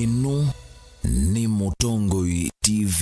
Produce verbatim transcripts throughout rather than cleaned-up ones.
Ĩno nĩ Mũtongoi T V.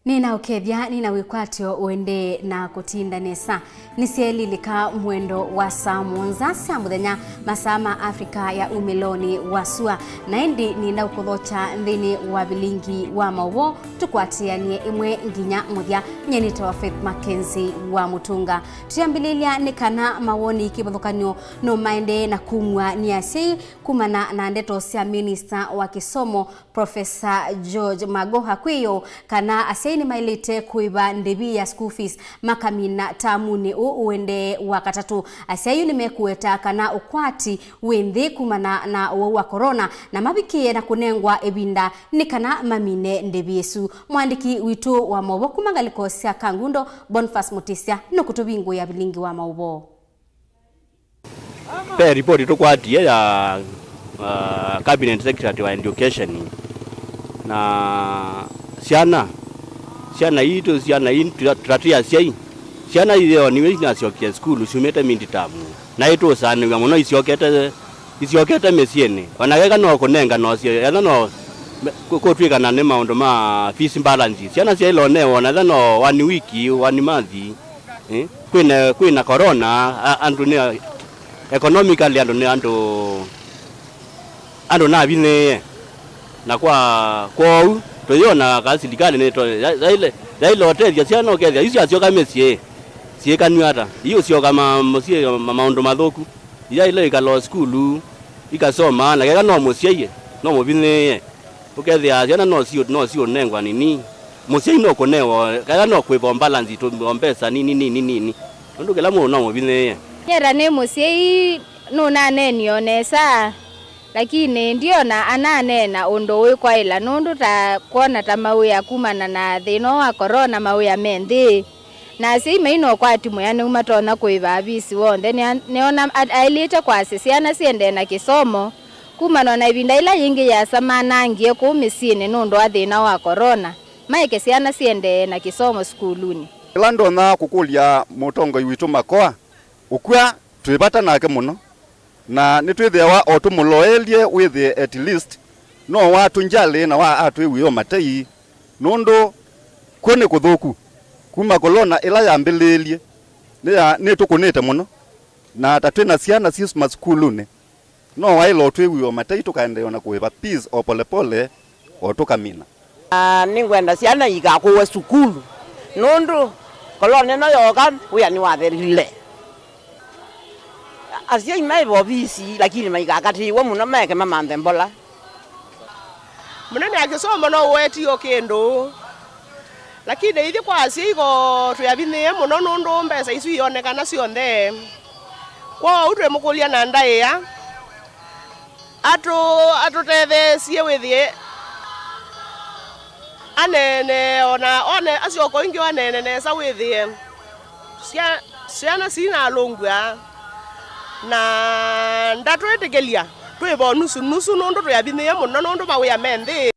Nĩnaũkethya, nĩna wĩkwatyo ũendee na kũtinda nesa. Nĩsyeelilĩka mwendo wa saa mũonza sya mũthenya, masaa ma Africa ya umĩlonĩ wa sua, na ĩndĩ nĩenda ũkũthokya nthĩnĩ wa vilingi wa maũvoo, tũkwatĩanĩe ĩmwe nginya mũthya. Nyie nĩtawa Faith Mackenzie wa Mũtũnga. Tũyambĩlĩlya nĩ kana mawoni kĩvathũkany'o no maendee na kumw'a nĩ asyai kumana na ndeto sya minista wa kĩsomo Professor George Magoha kwĩyoo kana asyai nĩmaĩlĩte kũĩva ndĩvi ya school fees makamina tamunĩ ũũ ũendee wa katatũ. Asyai yu nĩmekũweta kana ũkwati wĩ nthĩ kumana na ũwau wa corona, na mavikĩe na kũnengwa ĩvinda nĩ kana mamine ndĩvi ĩsu. Mũandĩki witũ wa maũvoo kuma ngalĩko sya Kangundo, Boniface Mutisya, nũkũtũvingũĩa vilingi wa maũvoo. Ve ripoti tũkwatie ya, uh, Cabinet Secretary wa Education, na syana, syana itũ, syana ii tũtatĩ asyai, syana itheoniwe inasyokie sukulu syumĩte midterm, na itũsaanĩw'a mũno isyokete, isyokete mĩsyĩnĩ. Ona keka no kũnenga no syo, etha no kũ-, kũtw'ĩkana nĩ maũndũ ma fees balance. Syana syaĩle ũnewa ona etha no one week, one month. Eh, kwĩna, kwĩna corona, a-, andũ nĩ, economically andũ nĩ andũ, andũ navinyĩĩe. Na kwa, kwoou tũyĩona ka silikalĩ nĩ to-, ya-, yaĩle, yaĩle ũtethya syana ũkethĩa isu syasyoka mĩsyĩ syĩkanw'a ata? Iũsyoka ma-, mũsyĩ ma-, maũndũ mathũku. Iyaĩle ikala o sukulu, ikasoma, na keka no mũsyai, no mũvinyĩĩe. Ũkethĩa syana no siũ-, no siũnengwa nini. Mũsyai no kũnewa, kana no kwĩva balance tũ-, o mbesa nini, nini, nini. Nũndũ kĩla mũndũ no mũvinyĩĩe. Nyie ta nĩ mũsyai, nũnaneenie o nesa, lakini ndiona ananeena ũndũ ũĩkwaĩla, nũndũ ta kwona ta mawĩa kumana na thĩna wa corona, mawĩa me nthĩ. Na asyai mai na ũkwati mwĩanĩu matonya kũĩva avisi w'onthe. Nĩa-, nĩona a-, aĩlĩte kwasya syana siendee na kĩsomo, kumana na ĩvinda yĩla yĩngĩ yĩasa manangie kũu mĩsyĩnĩ nũndũ wa thĩna wa corona, maeke syana siendee na kĩsomo sukulunĩ. Ĩla ndonya kũkũlya mũtongoi witũ Makoa, ũkw'a twĩ vata nake mũno. Na nĩtwĩthĩawa o tũmũloelye wĩthĩe at least no watũnjalĩ na wa atwĩw'ĩo matei, nũndũ kw'o nĩ kũthũku. Kuma kolona ĩla yambĩlĩĩlye, nĩya-, nĩtũkũnĩte mũno, na ta twĩ na syana syĩ masukulunĩ, no waĩle ũtwĩw'ĩo matei tũkaendeea na kũĩva fees o polepole o tũkamina. Na nĩngwenda syana ikakũwe sukulu, nũndũ kolona ĩno yooka, wĩa nĩwathelile. Asyai maĩ vovisi, lakini maikakatĩĩwe mũno, maeke mamanthe mbola. Mũnene wa kĩsomo no ũwetie o kĩndũ, lakini ithyĩ kwa asyai ko twĩavinyĩĩe mũno, nũndũ mbesa isu ionekana syonthe. Kwoou twĩmũkũlya na ndaĩa. Atũ-, atũtetheesye wĩthĩe aneene, o na one asyoka o ĩngĩ aneene nesa wĩthĩe sya-, syana sinalũngw'a, na ndatwĩtĩkĩlya twĩ vo nusu nusu, nũndũ twĩavinyĩĩe mũno, nũndũ mawĩa me nthĩ.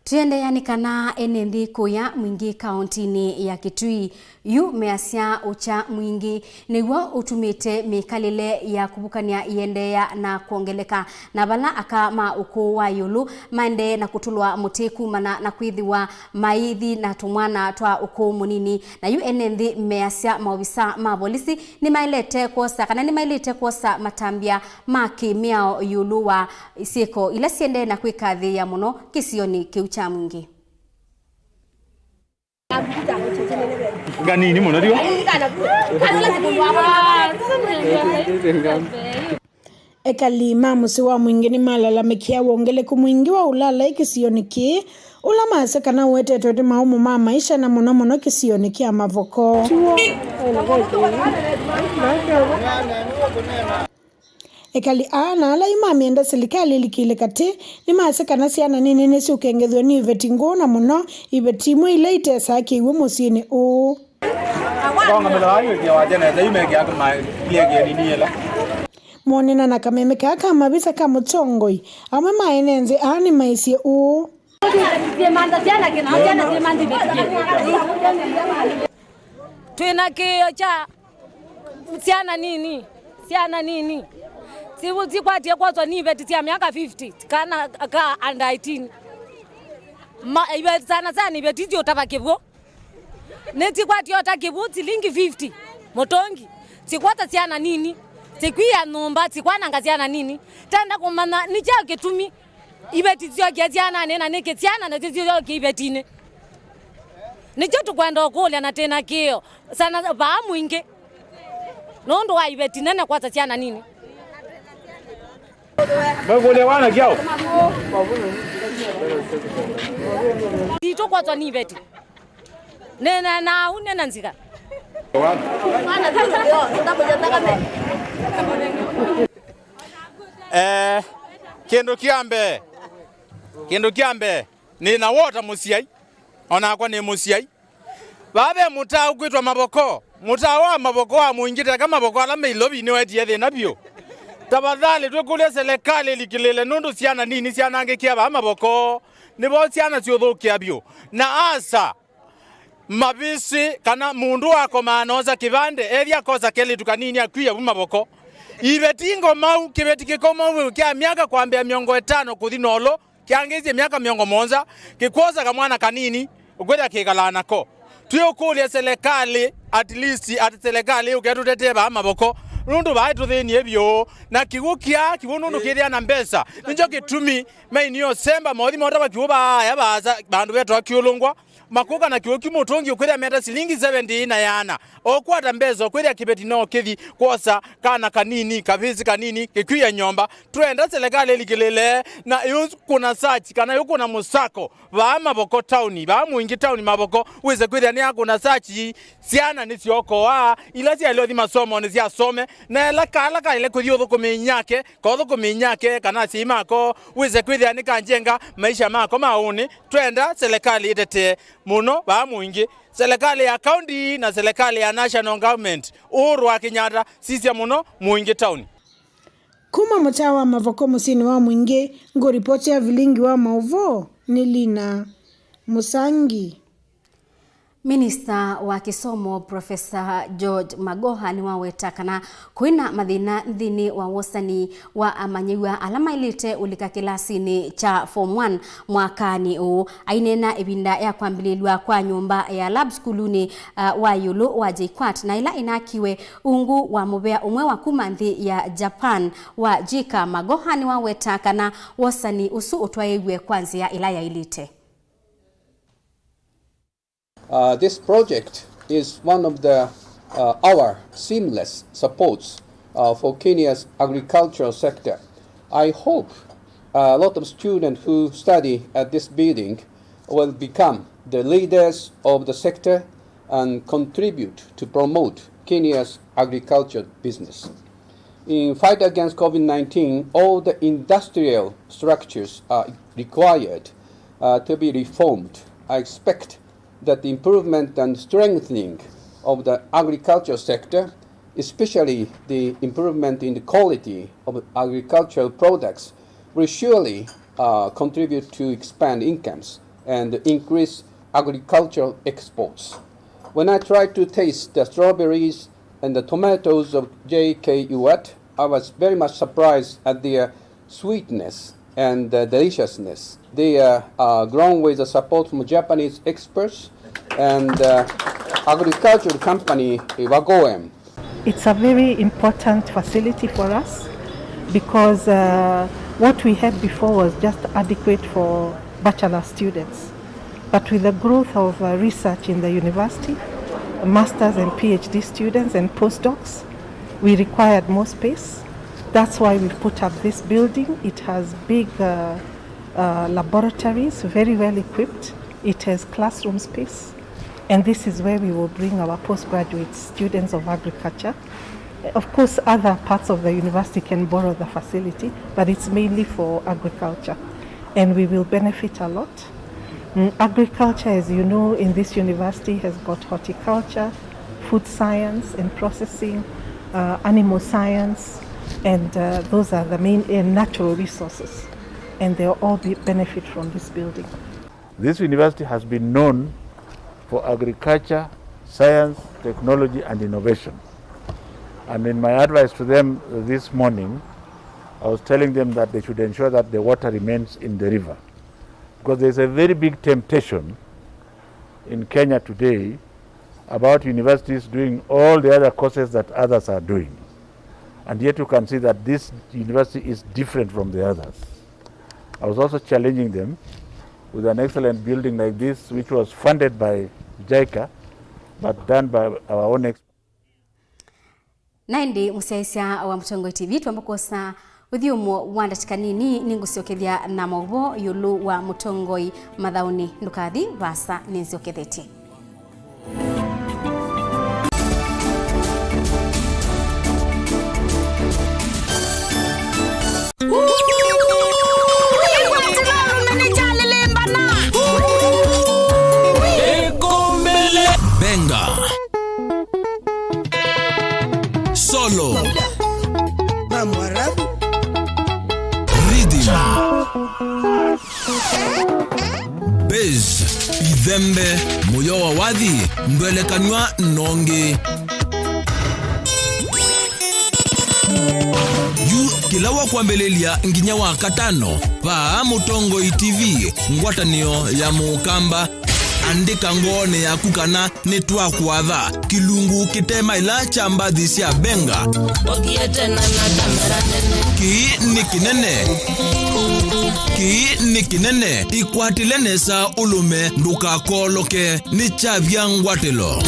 Tũiendeea nĩ kana ene nthĩ kũya Mwingĩ kaũntĩnĩ ya Kitui yu measya ũkya mwingĩ nĩw'o ũtumĩte mĩkalĩle ya kũvukany'a ĩendeea na kwongeleka, na vala aka ma ũkũũ wa ĩũlũ maendee na kũtũlwa mũtĩ kumana na kwĩthĩwa maithi na tũmwana twa ũkũũ mũnini. Na yu ene nthĩ measya maovisa ma volisi nĩmaĩlĩte kwosa, kana nĩmaĩlĩte kwosa matambya ma kĩmĩao ĩũlũ wa syĩko ila siendee na kwĩkathĩĩa mũno kĩsionĩ kĩu kya Mwingĩ. Nganini mũno, ndio? Ekali ma mũsyĩ wa Mwingĩ nĩmalalamĩkĩa wongeleku mwingĩ wa ũlaalai kĩsionĩ kĩĩ, ũla masya kana ũetetwe nĩ maũmũ ma maisha, na mũno mũno kĩsionĩ kya Mavoko. Ekali aa na ala yu mamyenda silikalĩ ĩlikĩle katĩ nĩmasya kana syana nini nĩsyũkengethw'a nĩ iveti ngũũ, na mũno iveti imwe ila itesaa kĩw'ũ mũsyĩnĩ ũũ. Kongamano hayo ikiwa wajana, sasa imeingia kama ile nini ile. Monena na kameme kaa ka mavisa ka mũtongoi, amwe ma ene nthĩ aa nĩmaisye ũũ. Twĩna kĩĩo kya syana nini, syana nini. Sivu sikwatie kwoswa nĩ iveti sya myaka fifty, kana ka under eighteen. Ma, iveti sana sana, iveti isyũtava kĩw'ũ. Nĩsikwatie ota kĩw'ũ silingi fifty mũtũngi. Sikwata syana nini, sikwia nyũmba, sikwananga syana nini. Tenda kũmanya nĩ kyaũ kĩtumi iveti syokie syananĩ, na nĩkĩ syana nasyo syokie ivetinĩ. Nĩkyo tũkwenda ũkũlya na twĩna kĩĩo sana vaa Mwingĩ nũndũ wa iveti nene kwata syana nini. Mwĩkũlya wana kyaũ? Sitũkwatwa nĩ iveti. Nena nau nena nzika. Eh, kĩndũ kya mbee, kĩndũ kya mbee, nĩ na wota mũsyai, onakwa nĩ mũsyai. Vaa ve mũtaa ũkwĩtwa Mavoko. Mũtaa wa Mavoko wa Mwingĩ, teka Mavoko ala me Ilovi nĩwetie thĩna vyũ. Tafadhali twĩkũlya selekalĩ ĩlikĩlĩle nũndũ syana nini syanangĩkia vaa Mavoko. Nĩvo syana syũthũkĩa vyũ. Na asa, mavĩsĩ kana mũndũ akomaa noosa kĩvandĩ, ethĩa akosa kelĩtu kanini akwia vu Mavoko. Iveti ngomau, kĩveti kĩkomau kya myaka kwambĩa mĩongo ĩtano kũthi nolo, kyangĩĩsye myaka mĩongo mũonza, kĩkwosa kamwana kanini, ũkwĩthĩa kĩkalaa nako. Twĩũkũlya selekalĩ, at least, at selekalĩ yũke ĩtũtetee vaa Mavoko, nũndũ vaa ĩtũthĩnie vyũ. Na kĩw'ũ kĩaa, kĩw'ũ nũndũ kĩthĩa na mbesa, nĩkyo kĩtumi mainio semba mothi motava kĩw'ũ vaaya vaasa, vandũ vetwa Kĩũlũngwa, makũka na kĩw'ũ kĩmũtũngi ũkwĩthĩa meta silingi seventy na yana. Okwata mbesa ũkwĩthĩa kĩveti no kĩthi kwosa kana kanini, kavĩsĩ kanini, kĩkwia nyomba. Twenda selekalĩ ĩlikĩlĩle na ĩũkũna search kana ĩũkũna mũsako vaa Mavoko tauni, vaa Mwingĩ tauni Mavoko, wĩse kwĩthĩa nĩyakũna search, syana nĩsyookoa, ila syaĩle ũthi masomonĩ syasome, na ĩla kala kaĩle kũthi ũthũkũmi nyake, kothũkũmi nyake kana asyai mako, wĩse kwĩthĩa nĩkanjenga maisha mako ma ũnĩ. Twenda selekalĩ ĩtetee mũno vaa Mwingĩ, selekalĩ ya county na selekalĩ ya national government, Uhuru wa Kenyatta, sisya mũno Mwingĩ tauni. Kuma mũtaa wa Mavoko mũsyĩnĩ wa Mwingĩ, ngũripoti ya vilingi wa maũvoo nĩ Lina Mũsangi. Minista wa kĩsomo, Profesa George Magoha, nĩwaweta kana kwĩna mathĩna nthĩnĩ wa wosani wa amanyĩw'a ala maĩlĩte ũlika kĩlasinĩ kya Form one mwakanĩ ũũ. Aineena ĩvinda ya kwambĩlĩlw'a kwa nyũmba ya lab sukulunĩ, uh, wa ĩũlũ wa JKUAT, na ĩla ĩnakiwe ungu wa mũvea ũmwe wa kuma nthĩ ya Japan wa JICA, Magoha nĩwaweta kana wosani ũsu ũtwaĩĩw'e kwa nzĩa ĩla yaĩlĩte. Uh, this project is one of the, uh, our seamless supports, uh, for Kenya's agricultural sector. I hope a lot of students who study at this building will become the leaders of the sector and contribute to promote Kenya's agriculture business. In fight against COVID nineteen, all the industrial structures are required, uh, to be reformed. I expect that the improvement and strengthening of the agriculture sector, especially the improvement in the quality of agricultural products, will surely, uh, contribute to expand incomes and increase agricultural exports. When I tried to taste the strawberries and the tomatoes of J K U at, I was very much surprised at their sweetness and uh, deliciousness. They uh, are grown with the support from Japanese experts and uh, agricultural company Iwagoem. It's a very important facility for us because uh, what we had before was just adequate for bachelor students. But with the growth of uh, research in the university, masters and P H D students and postdocs, we required more space. That's why we've put up this building. It has big uh, uh, laboratories, very well equipped. It has classroom space. And this is where we will bring our postgraduate students of agriculture. Of course, other parts of the university can borrow the facility, but it's mainly for agriculture. And we will benefit a lot. Mm, agriculture, as you know, in this university has got horticulture, food science and processing, uh, animal science, and uh, those are the main uh, natural resources. And they'll all be benefit from this building. This university has been known for agriculture, science, technology, and innovation. And in my advice to them this morning, I was telling them that they should ensure that the water remains in the river. Because there is a very big temptation in Kenya today about universities doing all the other courses that others are doing. And yet you can see that this university is different from the others. I was also challenging them with an excellent building like this, which was funded by JICA, but done by our own experts. Na ĩndĩ mũsyaĩĩsya wa Mũtongoi T V, twamba kwosa ũthyũmũo wa ndatĩka nini, nĩngũsyokethya na maũvoo ĩũlũ wa Mũtongoi mathaũnĩ. Ndũkathi vaasa, nĩnzyokethetye. Benga. Solo. Rhythm. Bass, ithembe, mũyo wa wathi, ndwelekanw'a nongi. Yu kĩla wa kwambĩlĩlya nginya wa katano, vaa Mũtongoi T V, ngwatanĩo ya Mũkamba. Andĩka ngoonĩ yaku kana nĩtwakwatha kĩlungu kĩtemaĩla kya mbathi sya Benga. Kĩĩ nĩ kĩnene. Kĩĩ nĩ kĩnene. Ikwatĩle nesa ũlũme, ndũkakooloke. Nĩ kyavya ngwatĩlo.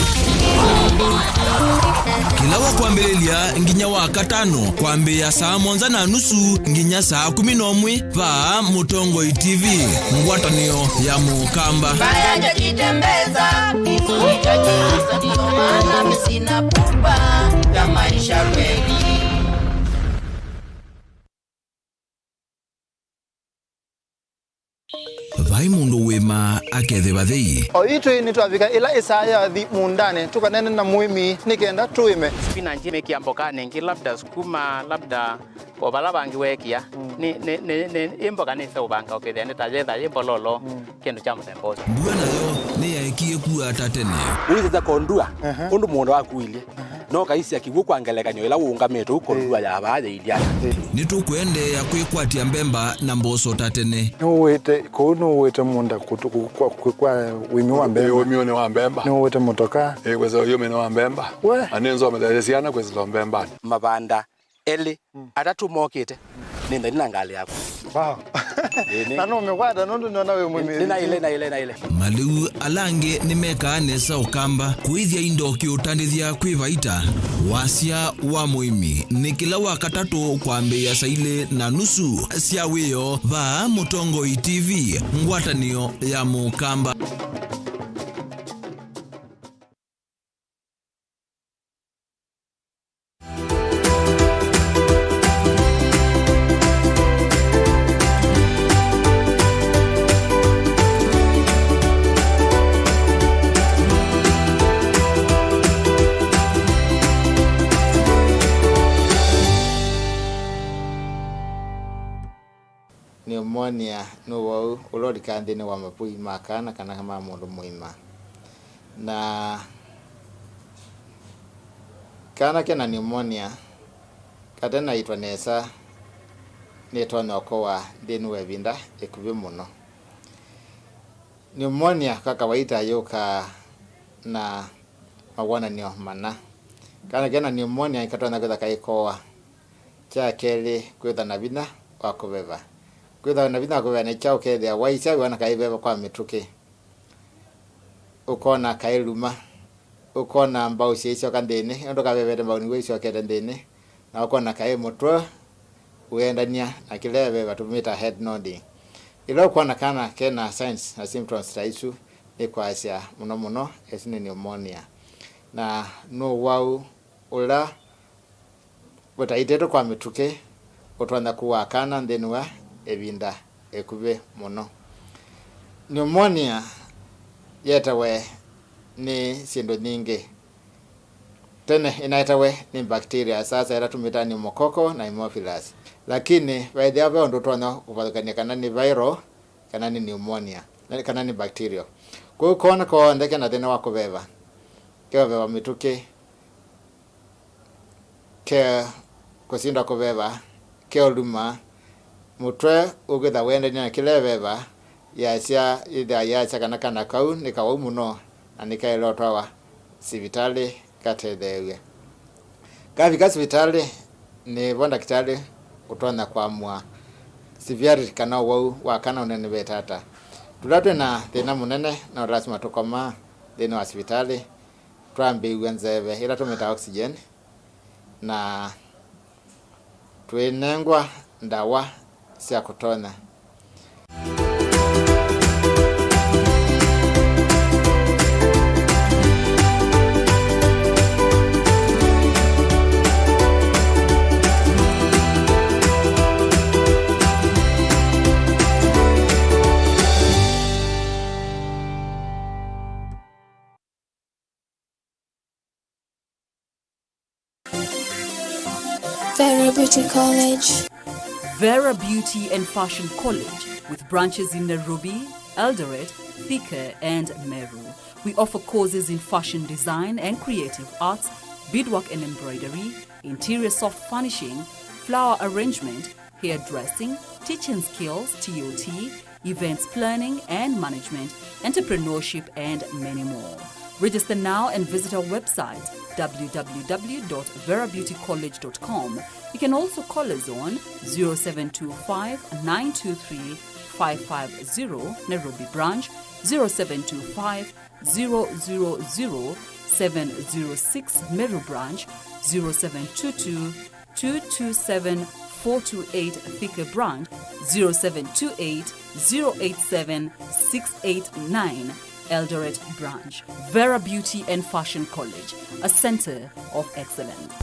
Kĩla wa kwambĩlĩlya nginya wa katano, kwambĩĩa saa mũonza na nusu nginya saa kũmi na ũmwe, vaa Mũtongoi T V, ngwatanĩo ya Mũkamba. Mbaya ndio jitembeza, kifo hicho cha sasa, ndio maana mimi sina pupa ya maisha kweli. Vai mũndũ wĩmaa akethĩwa thei. Oyu twĩ nĩtwavika ĩla ĩsaa yathi mũũndanĩ, tũkaneene na mũĩmi nĩ kenda tũĩme. Spinach mĩkĩa mbokanĩ ĩngĩ, labda sukuma, labda o vala vangĩ weekĩa. Mm. Nĩ, nĩ, nĩ, nĩ, ĩ mboka nĩseũvanga ũkethĩa nĩ ta yetha yĩ mbololo, mm, kĩndũ kya mũthemba ũsu. Mbua nayo nĩyaekie kua ta tene. Ũisĩsya kondua, ehe, ũndũ mũũnda waku ũilyĩ. No kaisya kĩw'ũ kwa ngelekany'o ĩla ũũngamĩte ũkondua ya vaa yĩilyĩ ata. Nĩtũkũendeea kwĩkwatya mbemba na mboso ta tene. Nũwĩte kũu, nũwĩte mũũnda kũtũ-, kũ-, kwa, kwa, kwa ũĩmi wa mbemba. Ũĩminĩ wa mbemba. Nũwĩte mũtoka. Ĩĩ, kwĩsĩla ũĩminĩ wa mbemba. We. Na nĩnzometheesye syana kwĩsĩla mbembanĩ. Mavanda elĩ, mm, atatũ mokĩte. Nĩ nthani na ngalĩ yaku. Wow. Ĩĩ, nĩ. Na nũmĩkwata nũndũ nĩona wĩ mũmĩrĩku. Nĩ naĩle, naĩle, naĩle. Malĩu ala angĩ nĩmekaa nesa Ũkamba kũĩthya indo kĩũtandĩthya kwĩ vaita. Wasya wa mũĩmi nĩ kĩla wa katatũ kwambĩĩa saa ilĩ na nusu sya wĩoo vaa Mũtongoi T V, ngwatanĩo ya Mũkamba. Pneumonia nĩ ũwau ũla ũlikaa nthĩnĩ wa mavui ma kana kana ma mũndũ mũima. Na kana ke na pneumonia kate naitwa nesa nĩtonya ũkowa nthĩnĩ wa ĩvinda ĩkuvĩ mũno. Pneumonia kwa kawaita yũkaa na mawonany'o mana. Kana ke na pneumonia nĩkatonya kwĩtha kaikoa. Kya kelĩ, kwĩtha na vinya wa kũveva. Kwĩtha na vinya wa kũveva nĩ kyaũ? Ũkethĩa waisya wĩona kaiveva kwa mĩtũkĩ, ũkona kailuma, ũkona mbau syaisyoka nthĩnĩ, ũndũ kavevete mbau nĩw'o isyokete nthĩnĩ, na ũkona kaĩ mũtwe ũendany'a na kĩla ĩveva, tũmĩtaa head nodding. Ĩla ũkwona kana ke na signs na symptoms ta isu, nĩ kwasya mũno mũno ĩsu nĩ pneumonia. Na nĩ ũwau ũla ũtaitĩtwe kwa mĩtũkĩ ũtonya kũwaa kana nthĩnĩ wa ĩvinda ĩkuvĩ mũno. Pneumonia yetawe nĩ syĩndũ nyingĩ. Tene ĩnaetawe nĩ bacteria, sasa ĩla tũmĩtaa pneumococcal na haemophilus. Lakini vaĩthĩawa ve ũndũ ũtonya kũvathũkany'a kana nĩ viral, kana nĩ pneumonia, na kana nĩ bacterial. Kwoou koona konthe kena thĩna wa kũveva, ke ũveva mĩtũkĩ, ke kũsindwa kũveva, ke ũluma, mũtwe ũkwĩtha wendany'a na kĩla ĩveva, yasya, yĩthĩa yasya kana kana kau nĩ kawau mũno na nĩkaĩle ũtwawa sivitalĩ katetheew'e. Kavika sivitalĩ, nĩvo ndakĩtalĩ ũtonya kũamũa severity kana ũwau wa kana ũnene veta ata. Tũla twĩ na thĩna mũnene no lasima tũkomaa nthĩnĩ wa sivitalĩ, twambĩĩw'a nzeve ĩla tũmĩtaa oxygen, na twĩnengwa ndawa sya kũtonya. Vera Beauty College. Vera Beauty and Fashion College, with branches in Nairobi, Eldoret, Thika, and Meru. We offer courses in fashion design and creative arts, beadwork and embroidery, interior soft furnishing, flower arrangement, hairdressing, teaching skills, T O T, events planning and management, entrepreneurship, and many more. Register now and visit our website, w w w dot vera beauty college dot com. You can also call us on zero seven two five, nine two three, five five zero, Nairobi branch, zero seven two five, zero zero zero, seven zero six, Meru branch, zero seven two two, two two seven, four two eight, Thika branch, zero seven two eight, zero eight seven, six eight nine, Eldoret branch. Vera Beauty and Fashion College, a center of excellence.